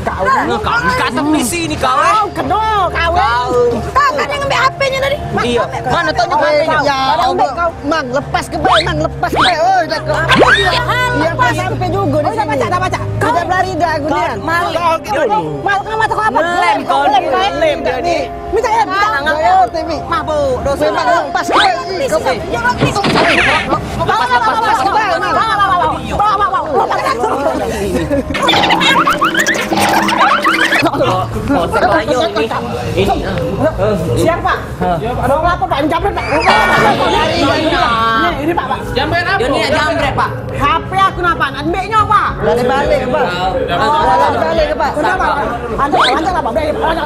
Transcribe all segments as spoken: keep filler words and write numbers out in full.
Kau. Nah, kau katek di sini kau. Kau kena kau. Kau. Kau kan yang ngambil H P-nya tadi. Iya. Mana tanya H P-nya? Ya Allah. Mang, lepas ke bae, Mang, lepas ke bae. Oi, dah kau. Iya, kau sampai juga di sini. Dah baca, dah baca. Kau dah berlari dah aku ni. Mal, mal, kau mata kau apa? Lem kau ni. Lem dia ni. Minta ya, minta. Ayo, Temi. Mabuk, dosa. Mang, lepas ke bae. Kau. Bawa, bawa, bawa, bawa, bawa, bawa, bawa, bawa, bawa, bawa, bawa. Kosong layu ini. Ini. Siap, Pak. Mau lapor, Pak. Ini jambret, Pak. Ini, ini, Pak, Pak. Jambret apa? Dia ni jambret, Pak. H P aku napa? Nak ambil nyo, Pak. Balik-balik, Pak. Balik-balik, Pak. Kenapa, Pak? Ada, ada apa? Baik, ada.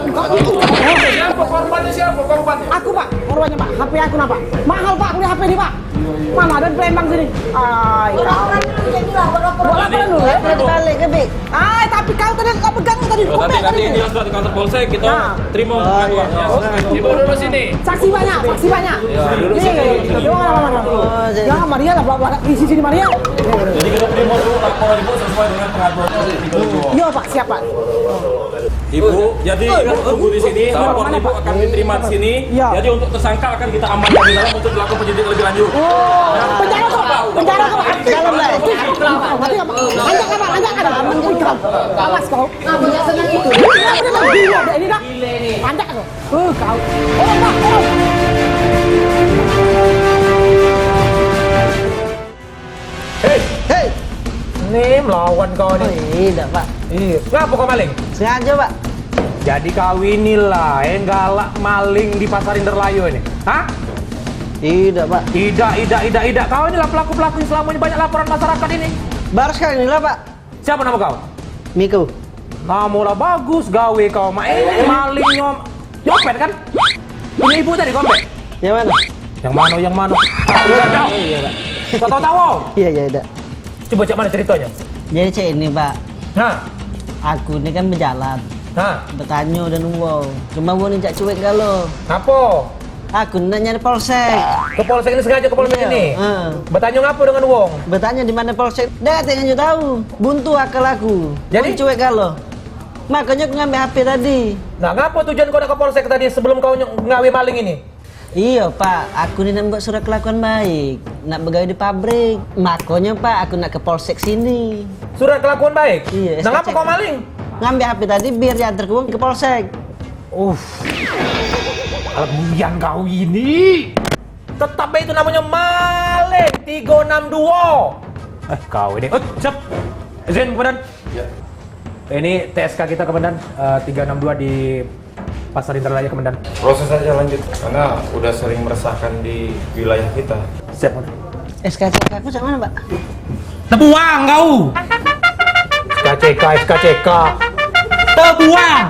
Siapa korbannya? Siapa korbannya? Aku, Pak. Korbannya, Pak. H P aku napa? Mahal, Pak, beli H P ni, Pak. Mana ada di Palembang sini? Ai, orang-orang dulu jadilah, orang-orang. Buat laporan dulu, ya? Balik ke, Bik. Ai, tapi kau tadi kau pegang tadi. Oh, nanti, nanti dia sudah di kantor polsek, kita terima pengaduan. Ya. Ibu dulu sini. Saksi banyak, saksi banyak. Ya, dulu sini. Dua orang mana? Oh, jadi. Ya, Maria lah, bawa, bawa, isi sini, Maria. Jadi kita terima dulu laporan ibu sesuai dengan pengaduannya. Iya, Pak, siap, Pak. Ibu, jadi ibu tunggu di sini, lapor ibu akan diterima di sini. Iya. Jadi untuk tersangka akan kita amankan di dalam untuk dilakukan penyidikan lebih lanjut. Oh, penjara kau, penjara kau. Dalam lah. Nanti apa? Anjak apa? Anjak apa? Awas kau. Gila deh ini dah. Anjak kau. Eh, kau. Oh, Pak, oh. Hei! Hei! Ni melawan kau ni. Oh, idak, Pak. Iya. Ngapa kau maling? Sengaja, Pak. Jadi kau inilah yang galak maling di Pasar Indralayu ini. Hah? Idak, Pak. Idak, idak, idak, idak. Kau inilah pelaku-pelaku yang selama ini banyak laporan masyarakat ini. Baru sekali inilah, Pak. Siapa nama kau? Miko. Namo lah bagus, gawe kau mak ini maling nyom. Nyopet kan? Punya ibu tadi kau ambek? Yang mana? Yang mana, yang mana? Iya, Pak. Kau tahu? Iya, iya, iya. Coba cak mana ceritanya? Jadi cak ini, Pak. Nah. Aku ni kan berjalan. Nah. Bertanya dan uang. Cuma uang ni cak cuek galo. Apa? Aku nak nyari polsek. Ke polsek ini sengaja ke polsek ini? Iya, heeh. Bertanya ngapa dengan wong? Bertanya di mana polsek. Dah tengok tahu. Buntu akal aku. Jadi? Wong cuek galo. Makanya aku ngambil H P tadi. Nah, ngapa tujuan kau nak ke polsek tadi sebelum kau ny- ngawe maling ini? Iya, Pak. Aku ni nak buat surat kelakuan baik. Nak begawe di pabrik. Makanya, Pak, aku nak ke polsek sini. Surat kelakuan baik? Iya. Nah, ngapa kau maling? Ngambil H P tadi biar diantar ke wong ke polsek. Uff. Alat buyan kau ini. Tetap bae itu namanya maling tiga enam dua. Eh, kau ini. Eh, siap. Izin, Komandan. Ya. Ini T S K kita, Komandan. Eh, tiga enam dua di Pasar Indralaya, Komandan. Proses saja lanjut, karena udah sering meresahkan di wilayah kita. Siap, Komandan. S K C K aku cak mana, Pak? Tebuang kau. S K C K, S K C K. Tebuang.